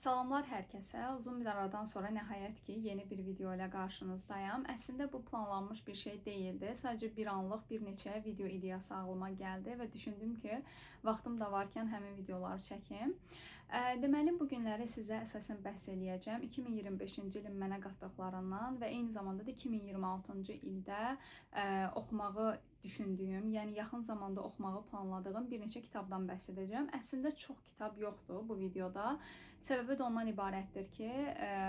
Salamlar hər kəsə. Uzun bir aradan sonra nəhayət ki, yeni bir video ilə qarşınızdayam. Əslində bu planlanmış bir şey deyildi. Sadəcə bir anlıq bir neçə video ideyası ağlıma gəldi və düşündüm ki, vaxtım da varkən həmin videoları çəkim. Deməli, bu günləri sizə əsasən bəhs eləyəcəm 2025-ci ilin mənə qatdıqlarından və eyni zamanda da 2026-cı ildə oxumağı düşündüyüm, yəni yaxın zamanda oxumağı planladığım bir neçə kitabdan bəhs edəcəm. Əslində çox kitab yoxdur bu videoda. Səbəbi də ondan ibarətdir ki,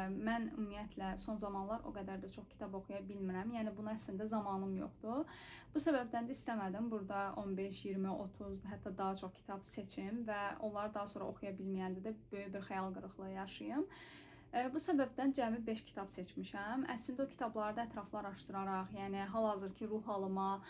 mən ümumiyyətlə son zamanlar o qədər də çox kitab oxuya bilmirəm. Yəni buna əslində zamanım yoxdur. Bu səbəbdən də istəmədim burada 15, 20, 30, hətta daha çox kitab seçim və onları daha sonra oxuya bilməyəndə də böyük bir xəyal qırıqlığı yaşayım. Bu səbəbdən cəmi 5 kitab seçmişəm. Əslində o kitabları da ətraflı araşdıraraq, yəni hal-hazırki ruh halıma,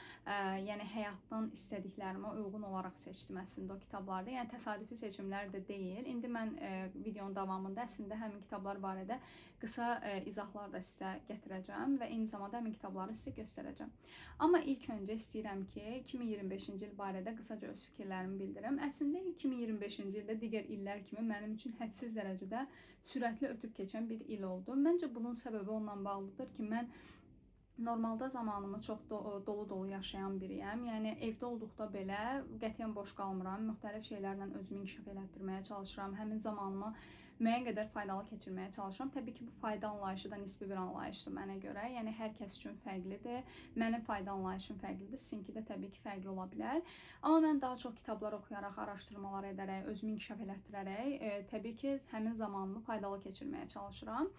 yəni həyatdan istədiklərimə uyğun olaraq seçdim əslində o kitablarda. Yəni təsadüfi seçimlər də deyil. İndi mən videonun davamında əslində həmin kitablar barədə qısa izahlar da sizə gətirəcəm və eyni zamanda həmin kitabları sizə göstərəcəm. Amma ilk öncə istəyirəm ki, 2025-ci il barədə qısaca öz fikirlərimi bildirim. Əslində 2025-ci ildə digər illər kimi mənim üçün hədsiz dərəcədə sürətli ötüb keçən bir il oldu. Məncə bunun səbəbi onunla bağlıdır ki, mən normalda zamanımı çox dolu-dolu yaşayan biriyəm. Yəni evdə olduqda belə qətiyyən boş qalmıram. Müxtəlif şeylərlə özümü inkişaf elətdirməyə çalışıram. Həmin zamanımı müəyyən qədər faydalı keçirməyə çalışıram. Təbii ki, bu fayda anlayışı da nisbi bir anlayışdır mənə görə. Yəni hər kəs üçün fərqlidir. Mənim fayda anlayışım fərqlidir. Sizinki də təbii ki, fərqli ola bilər. Amma mən daha çox kitablar oxuyaraq, araşdırmalar edərək, özümü inkişaf elətdirərək, təbii ki, həmin zamanımı faydalı keçirməyə çalışıram.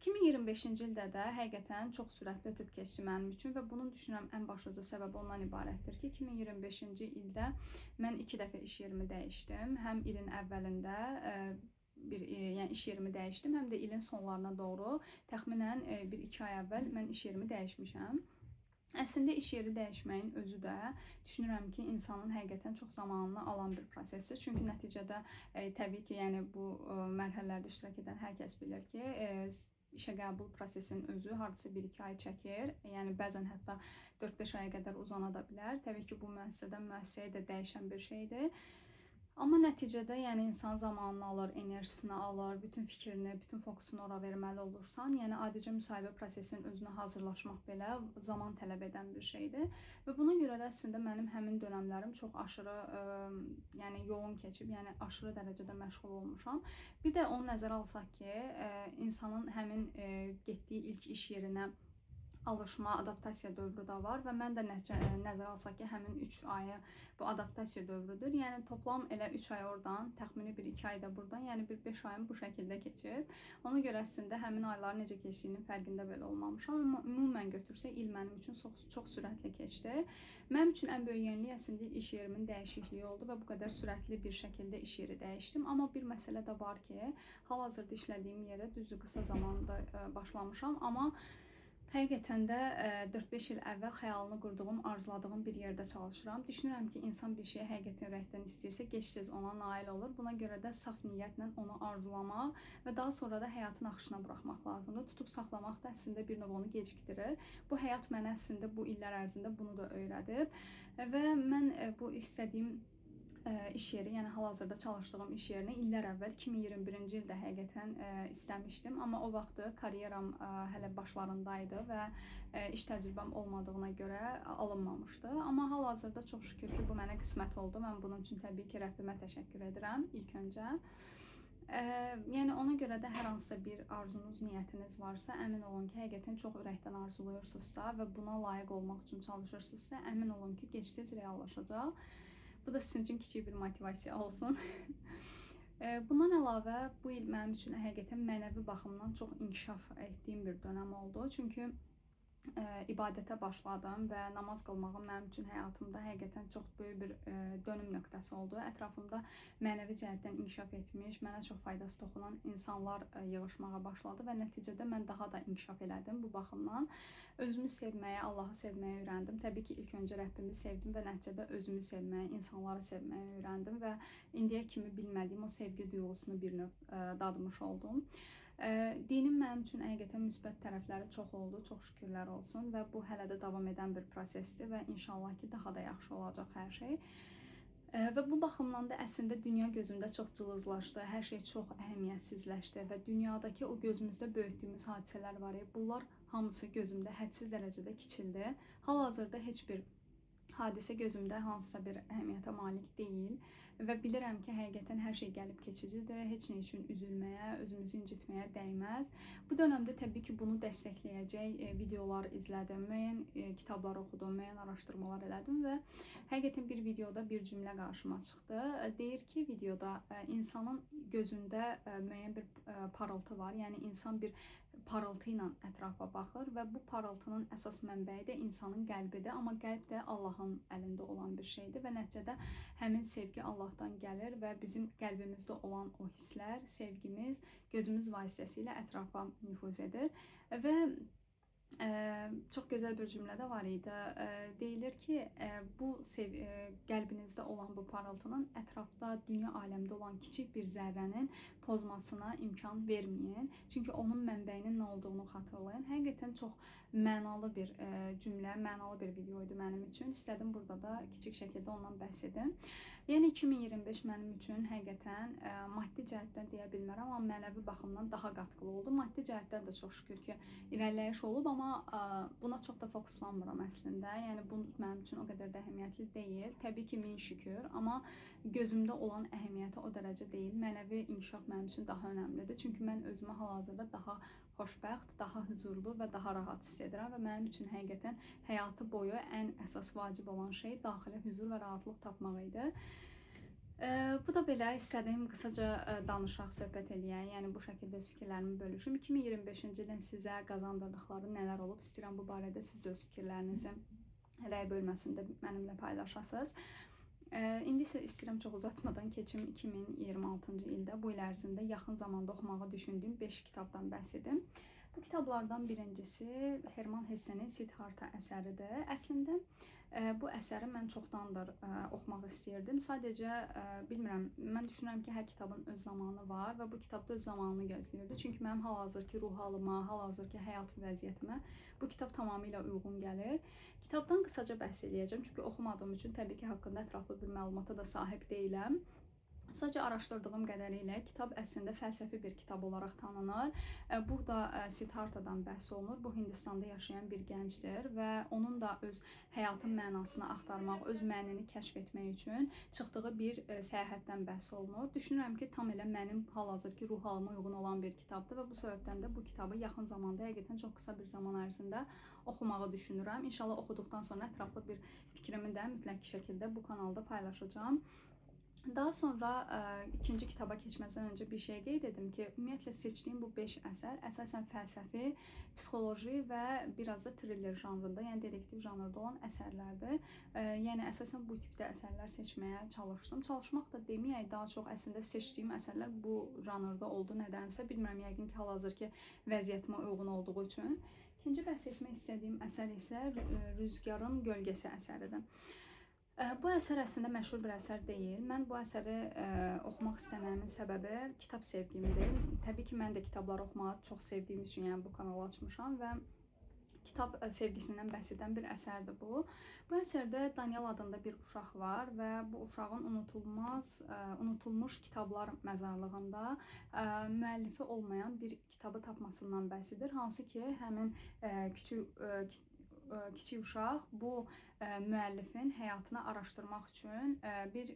2025-ci ildə də həqiqətən çox sürətli ötüb keçdi mənim üçün və bunun düşünürəm ən başlıca səbəbi ondan ibarətdir ki, 2025-ci ildə mən 2 dəfə iş yerimi dəyişdim. Həm ilin əvvəlində yəni iş yerimi dəyişdim, həm də ilin sonlarına doğru təxminən 1-2 ay əvvəl mən iş yerimi dəyişmişəm. Əslində iş yeri dəyişməyin özü də düşünürəm ki, insanın həqiqətən çox zamanını alan bir prosesdir. Çünki nəticədə təbii ki, yəni bu mərhələlərdə iştirak edən hər kəs bilir ki, işə qəbul prosesinin özü hardasa 1-2 ay çəkir. Yəni bəzən hətta 4-5 aya qədər uzana da bilər. Təbii ki, bu müəssisədən müəssisəyə də dəyişən bir şeydir. Amma nəticədə yəni insan zamanını alır, enerjisini alır, bütün fikrini, bütün fokusunu ora verməli olursan, yəni adicə müsahibə prosesinin özünə hazırlaşmaq belə zaman tələb edən bir şeydir. Və buna görə də əslində mənim həmin dönəmlərim çox aşırı yəni yoğun keçib, yəni aşırı dərəcədə məşğul olmuşam. Bir də onu nəzərə alsaq ki, insanın həmin getdiyi ilk iş yerinə alışma, adaptasiya dövrü də var və mən də nəzərə alsaq ki, həmin 3 ayı bu adaptasiya dövrüdür. Yəni toplam elə 3 ay oradan, təxmini bir 2 ay da buradan, yəni bir 5 ayım bu şəkildə keçib. Ona görə əslində həmin ayların necə keçdiyinin fərqində belə olmamışam. Amma ümumən götürsək il mənim üçün çox, çox sürətli keçdi. Mənim üçün ən böyük yenilik əslində iş yerimin dəyişikliyi oldu və bu qədər sürətli bir şəkildə iş yeri dəyişdim. Amma bir məsələ də var ki, hal-hazırda işlədiyim yerə düzdür qısa zamanda başlamışam, amma həqiqətən də 4-5 il əvvəl xəyalını qurduğum, arzuladığım bir yerdə çalışıram. Düşünürəm ki, insan bir şeyi həqiqətən ürəkdən istəyirsə, gec-tez ona nail olur. Buna görə də saf niyyətlə onu arzulamaq və daha sonra da həyatın axışına buraxmaq lazımdır. Tutub saxlamaq da əslində bir növ onu gecikdirir. Bu həyat mənə əslində bu illər ərzində bunu da öyrədib və mən bu istədiyim iş yeri, yəni hal-hazırda çalışdığım iş yerini illər əvvəl 2021-ci ildə həqiqətən istəmişdim, amma o vaxtı karyeram hələ başlarındaydı və iş təcrübəm olmadığına görə alınmamışdı. Amma hal-hazırda çox şükür ki, bu mənə qismət oldu. Mən bunun üçün təbii ki, Rəbbimə təşəkkür edirəm ilk öncə. Yəni ona görə də hər hansısa bir arzunuz, niyyətiniz varsa, əmin olun ki, həqiqətən çox ürəkdən arzuluyursunuzsa və buna layiq olmaq üçün çalışırsınızsa, əmin olun ki, gec-tez reallaşacaq. Bu da sizin üçün kiçik bir motivasiya olsun. Bundan əlavə, bu il mənim üçün həqiqətən mənəvi baxımdan çox inkişaf etdiyim bir dönəm oldu. Çünki ibadətə başladım və namaz qılmağım mənim üçün həyatımda həqiqətən çox böyük bir dönüm nöqtəsi oldu. Ətrafımda mənəvi cəhətdən inkişaf etmiş, mənə çox faydası toxunan insanlar yığışmağa başladı və nəticədə mən daha da inkişaf elədim bu baxımdan. Özümü sevməyə, Allahı sevməyə öyrəndim. Təbii ki, ilk öncə Rəbbimi sevdim və nəticədə özümü sevməyə, insanları sevməyə öyrəndim və indiyə kimi bilmədiyim o sevgi duyğusunu bir növ dadmış oldum. Dinin mənim üçün həqiqətən müsbət tərəfləri çox oldu, çox şükürlər olsun və bu hələ də davam edən bir prosesdir və inşallah ki, daha da yaxşı olacaq hər şey. Və bu baxımdan da əslində dünya gözümdə çox cılızlaşdı, hər şey çox əhəmiyyətsizləşdi və dünyadakı o gözümüzdə böyütdüyümüz hadisələr var ya, bunlar hamısı gözümdə hədsiz dərəcədə kiçildi. Hal-hazırda heç bir hadisə gözümdə hansısa bir əhəmiyyətə malik deyil və bilirəm ki, həqiqətən hər şey gəlib keçicidir, heç nə üçün üzülməyə, özümüzü incitməyə dəyməz. Bu dövrdə təbii ki, bunu dəstəkləyəcək videolar izlədim, müəyyən kitablar oxudum, müəyyən araşdırmalar elədim və həqiqətən bir videoda bir cümlə qarşıma çıxdı. Deyir ki, videoda insanın gözündə müəyyən bir parıltı var. Yəni insan bir parıltı ilə ətrafa baxır və bu parıltının əsas mənbəyi də insanın qəlbidir. Amma qəlb də Allahın əlində olan bir şeydir və nəticədə həmin sevgi Allahdan gəlir və bizim qəlbimizdə olan o hisslər, sevgimiz gözümüz vasitəsilə ətrafa nüfuz edir. Və çox gözəl bir cümlə də var idi. Deyilir ki, bu qəlbinizdə olan bu parıltının ətrafda, dünya aləmdə olan kiçik bir zərrənin pozmasına imkan verməyin. Çünki onun mənbəyinin nə olduğunu xatırlayın. Həqiqətən çox mənalı bir cümlə, mənalı bir video idi mənim üçün. İstədim burada da kiçik şəkildə ondan bəhs edim. Yəni 2025 mənim üçün həqiqətən maddi cəhətdən deyə bilmərəm, amma mənəvi baxımdan daha qatqılı oldu. Maddi cəhətdən də çox şükür ki, irəliləyiş olub, amma buna çox da fokuslanmıram əslində. Yəni bu mənim üçün o qədər də əhəmiyyətli deyil. Təbii ki, min şükür, amma gözümdə olan əhəmiyyəti o dərəcə deyil. Mənəvi inkişaf mənim üçün daha önəmlidir. Çünki mən özümü hal-hazırda daha xoşbəxt, daha hüzurlu və daha rahat hiss edirəm və mənim üçün həqiqətən həyatı boyu ən əsas vacib olan şey daxili hüzur və rahatlıq tapmaq idi. Bu da belə istədiyim qısaca danışaq, söhbət eləyək. Yəni bu şəkildə öz fikirlərimi bölüşüm. 2025-ci ilin sizə qazandırdıqları nələr olub? İstəyirəm bu barədə siz də öz fikirlərinizi rəy bölməsində mənimlə paylaşasınız. İndi isə istəyirəm çox uzatmadan keçim 2026-cı ildə bu il ərzində yaxın zamanda oxumağı düşündüyüm 5 kitabdan bəhs edim. Bu kitablardan birincisi Hermann Hessenin Siddhartha əsəridir. Əslində bu əsəri mən çoxdandır oxumaq istəyirdim. Sadəcə bilmirəm, mən düşünürəm ki, hər kitabın öz zamanı var və bu kitab da öz zamanını gözləyirdi. Çünki mənim hal-hazırki ruh halıma, hal-hazırki həyat vəziyyətimə bu kitab tamamilə uyğun gəlir. Kitabdan qısaca bəhs eləyəcəm, çünki oxumadığım üçün təbii ki, haqqında ətraflı bir məlumata da sahib deyiləm. Sadəcə araşdırdığım qədərilə kitab əslində fəlsəfi bir kitab olaraq tanınır. Burada Siddharthadan bəhs olunur. Bu Hindistanda yaşayan bir gəncdir və onun da öz həyatın mənasını axtarmaq, öz mənini kəşf etmək üçün çıxdığı bir səyahətdən bəhs olunur. Düşünürəm ki, tam elə mənim hal-hazırki ruh halıma uyğun olan bir kitabdır və bu səbəbdən də bu kitabı yaxın zamanda, həqiqətən çox qısa bir zaman ərzində oxumağı düşünürəm. İnşallah oxuduqdan sonra ətraflı bir fikrimi də mütləq şəkildə bu kanalda paylaşacağam. Daha sonra ikinci kitaba keçməzdən öncə bir şey qeyd edim ki, ümumiyyətlə seçdiyim bu 5 əsər əsasən fəlsəfi, psixoloji və biraz da thriller janrında, yəni detektiv janrında olan əsərlərdir. Yəni əsasən bu tipdə əsərlər seçməyə çalışdım. Çalışmaq da deməyək, daha çox əslində seçdiyim əsərlər bu janrda oldu nədənsə. Bilmirəm, yəqin ki, hal-hazırki vəziyyətimə uyğun olduğu üçün. İkinci bəhs etmək istədiyim əsər isə Rüzgarın Gölgəsi əsəridir. Bu əsər əslində məşhur bir əsər deyil. Mən bu əsəri oxumaq istəməyimin səbəbi kitab sevgimdir. Təbii ki, mən də kitabları oxumağı çox sevdiyim üçün, yəni bu kanalı açmışam və kitab sevgisindən bəhs edən bir əsərdir bu. Bu əsərdə Daniel adında bir uşaq var və bu uşağın unutulmuş kitablar məzarlığında müəllifi olmayan bir kitabı tapmasından bəhs edir. Hansı ki, həmin kiçik uşaq bu müəllifin həyatını araşdırmaq üçün bir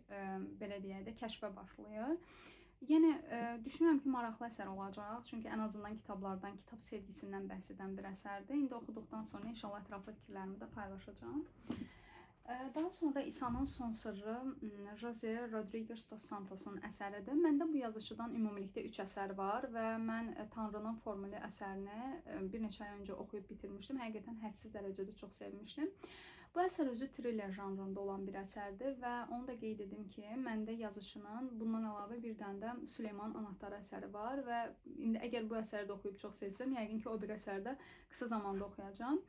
belə deyək də kəşfə başlayır. Yəni düşünürəm ki, maraqlı əsər olacaq. Çünki ən azından kitablardan, kitab sevgisindən bəhs edən bir əsərdir. İndi oxuduqdan sonra inşallah ətraflı fikirlərimi də paylaşacağam. Daha sonra İsa'nın Son Sırrı José Rodrigues dos Santos'un əsəridir. Məndə bu yazıçıdan ümumilikdə 3 əsər var və mən Tanrının Formülü əsərini bir neçə ay öncə oxuyub bitirmişdim. Həqiqətən hədsiz dərəcədə çox sevmişdim. Bu əsər özü thriller janrında olan bir əsərdir və onu da qeyd edim ki, məndə yazıçının bundan əlavə bir dənə də Süleyman Anahtarı əsəri var və indi əgər bu əsəri də oxuyub çox sevsəm, yəqin ki, o bir əsəri də qısa zamanda oxuyacağam.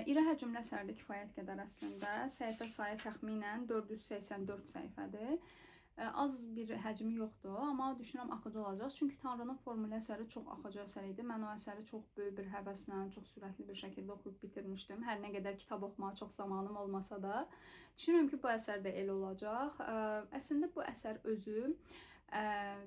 İri həcmli əsərdə kifayət qədər əslində. Səhifə sayı təxminən 484 səhifədir. Az bir həcmi yoxdur, amma düşünürəm axıcı olacaq. Çünki Tanrının formülü əsəri çox axıcı əsər idi. Mən o əsəri çox böyük bir həvəslə, çox sürətli bir şəkildə oxuyub bitirmişdim. Hər nə qədər kitab oxumağa çox zamanım olmasa da, düşünürəm ki, bu əsər də elə olacaq. Əslində bu əsər özü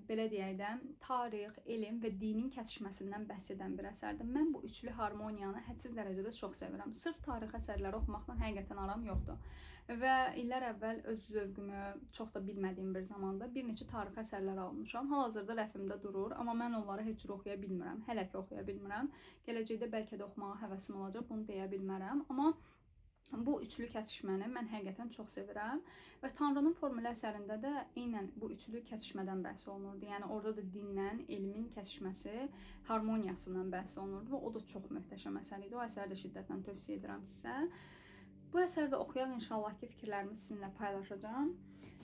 belə deyək də, tarix, elm və dinin kəsişməsindən bəhs edən bir əsərdir. Mən bu üçlü harmoniyanı hədsiz dərəcədə çox sevirəm. Sırf tarixi əsərləri oxumaqla həqiqətən aram yoxdur. Və illər əvvəl öz zövqümü çox da bilmədiyim bir zamanda bir neçə tarixi əsərlər almışam. Hal-hazırda rəfimdə durur, amma mən onları heç cür oxuya bilmirəm. Hələ ki oxuya bilmirəm. Gələcəkdə bəlkə də oxumağa həvəsim olacaq, bunu deyə bilmərəm. Amma bu üçlü kəsişməni mən həqiqətən çox sevirəm və Tanrının formülü əsərində də eynən bu üçlü kəsişmədən bəhs olunurdu. Yəni orada da dinlə elmin kəsişməsi, harmoniyasından bəhs olunurdu və o da çox möhtəşəm əsər idi. O əsəri də şiddətlə tövsiyə edirəm sizə. Bu əsəri də oxuyaq inşallah ki, fikirlərimi sizinlə paylaşacağam.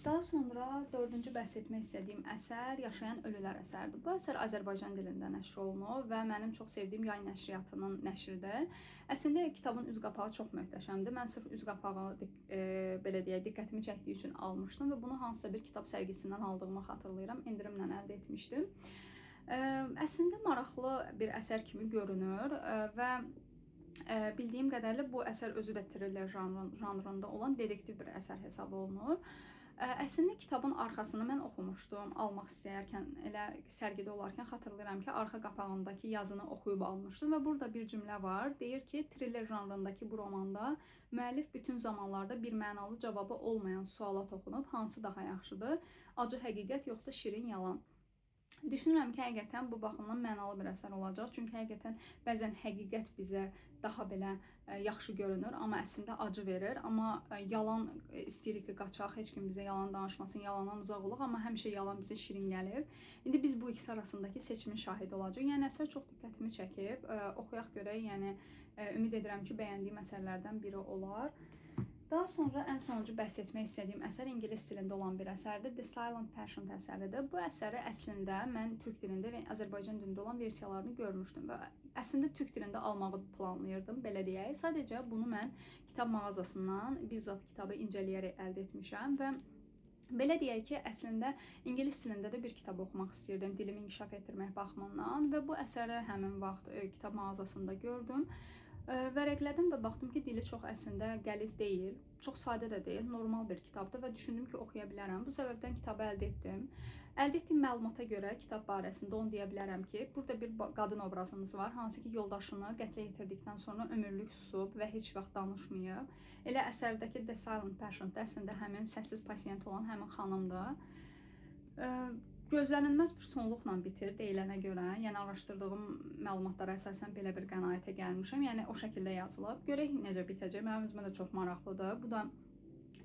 Daha sonra dördüncü bəhs etmək istədiyim əsər Yaşayan Ölülər əsəridir. Bu əsər Azərbaycan dilində nəşr olunub və mənim çox sevdiyim Yay nəşriyyatının nəşridir. Əslində kitabın üz qapağı çox möhtəşəmdir. Mən sırf üz qapağı belə deyək, diqqətimi çəkdiyi üçün almışdım və bunu hansısa bir kitab sərgisindən aldığımı xatırlayıram. Endirimlə əldə etmişdim. Əslində maraqlı bir əsər kimi görünür və bildiyim qədərilə bu əsər özü də triller janrında olan dedektiv bir əsər hesab olunur. Əslində kitabın arxasını mən oxumuşdum. Almaq istəyərkən, elə sərgidə olarkən xatırlayıram ki, arxa qapağındakı yazını oxuyub almışdım və burada bir cümlə var. Deyir ki, triller janrındakı bu romanda müəllif bütün zamanlarda bir mənalı cavabı olmayan suala toxunub, hansı daha yaxşıdır? Acı həqiqət yoxsa şirin yalan? Düşünürəm ki, həqiqətən bu baxımdan mənalı bir əsər olacaq. Çünki həqiqətən bəzən həqiqət bizə daha belə yaxşı görünür, amma əslində acı verir. Amma yalan istəyirik ki, qaçaq, heç kim bizə yalan danışmasın, yalandan uzaq olaq, amma həmişə yalan bizə şirin gəlib. İndi biz bu ikisi arasındakı seçimin şahidi olacağıq. Yəni əsər çox diqqətimi çəkib. Oxuyaq görək, yəni ümid edirəm ki, bəyəndiyim əsərlərdən biri olar. Daha sonra ən sonuncu bəhs etmək istədiyim əsər ingilis dilində olan bir əsərdir. The Silent Patient əsəridir. Bu əsəri əslində mən türk dilində və Azərbaycan dilində olan versiyalarını görmüşdüm və əslində türk dilində almağı planlayırdım, belə deyək. Sadəcə bunu mən kitab mağazasından bizzat kitabı incələyərək əldə etmişəm və belə deyək ki, əslində ingilis dilində də bir kitab oxumaq istəyirdim, dilimi inkişaf etdirmək baxımından və bu əsəri həmin vaxt kitab mağazasında gördüm. Vərəqlədim və baxdım ki, dili çox əslində qəliz deyil, çox sadə də deyil, normal bir kitabdır və düşündüm ki, oxuya bilərəm. Bu səbəbdən kitabı əldə etdim. Əldə etdiyim məlumata görə kitab barəsində onu deyə bilərəm ki, burada bir qadın obrazımız var, hansı ki, yoldaşını qətlə yetirdikdən sonra ömürlük susub və heç vaxt danışmayıb. Elə əsərdəki The Silent Patient əslində həmin səssiz pasiyent olan həmin xanımdır. Gözlənilməz bir sonluqla bitir deyilənə görə, yəni araşdırdığım məlumatlara əsasən belə bir qənaətə gəlmişəm. Yəni o şəkildə yazılıb. Görək necə bitəcək. Mənim özümə də çox maraqlıdır. Bu da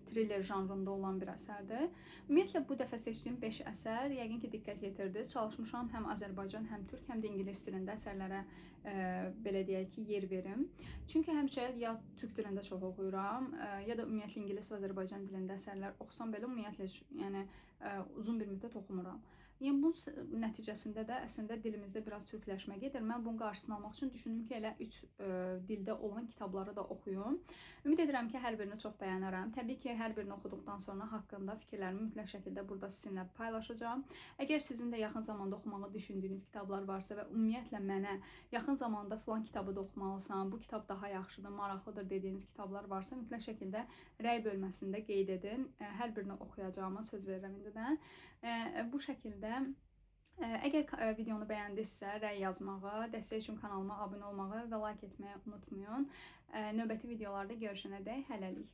thriller janrında olan bir əsərdir. Ümumiyyətlə bu dəfə seçdiyim 5 əsər yəqin ki diqqət yetirdiniz. Çalışmışam həm Azərbaycan, həm türk, həm də ingilis dilində əsərlərə belə deyək ki, yer verim. Çünki həmişə ya türk dilində çox oxuyuram, ya da ümumiyyətlə ingilis və Azərbaycan dilində əsərlər oxusam belə ümumiyyətlə yəni uzun bir müddət oxumuram. Yəni bunun nəticəsində də əslində dilimizdə biraz türkləşmə gedir. Mən bunun qarşısını almaq üçün düşündüm ki, elə 3 dildə olan kitabları da oxuyum. Ümid edirəm ki, hər birini çox bəyənərəm. Təbii ki, hər birini oxuduqdan sonra haqqında fikirlərimi mütləq şəkildə burada sizinlə paylaşacağam. Əgər sizin də yaxın zamanda oxumağı düşündüyünüz kitablar varsa və ümumiyyətlə mənə yaxın zamanda filan kitabı da oxumalısan, bu kitab daha yaxşıdır, maraqlıdır dediyiniz kitablar varsa, mütləq şəkildə rəy bölməsində qeyd edin. Hər birini oxuyacağıma söz verirəm indidən. Bu şəkildə əgər videonu bəyəndinizsə, rəy yazmağı, dəstək üçün kanalıma abunə olmağı və like etməyi unutmayın. Növbəti videolarda görüşənədək hələlik.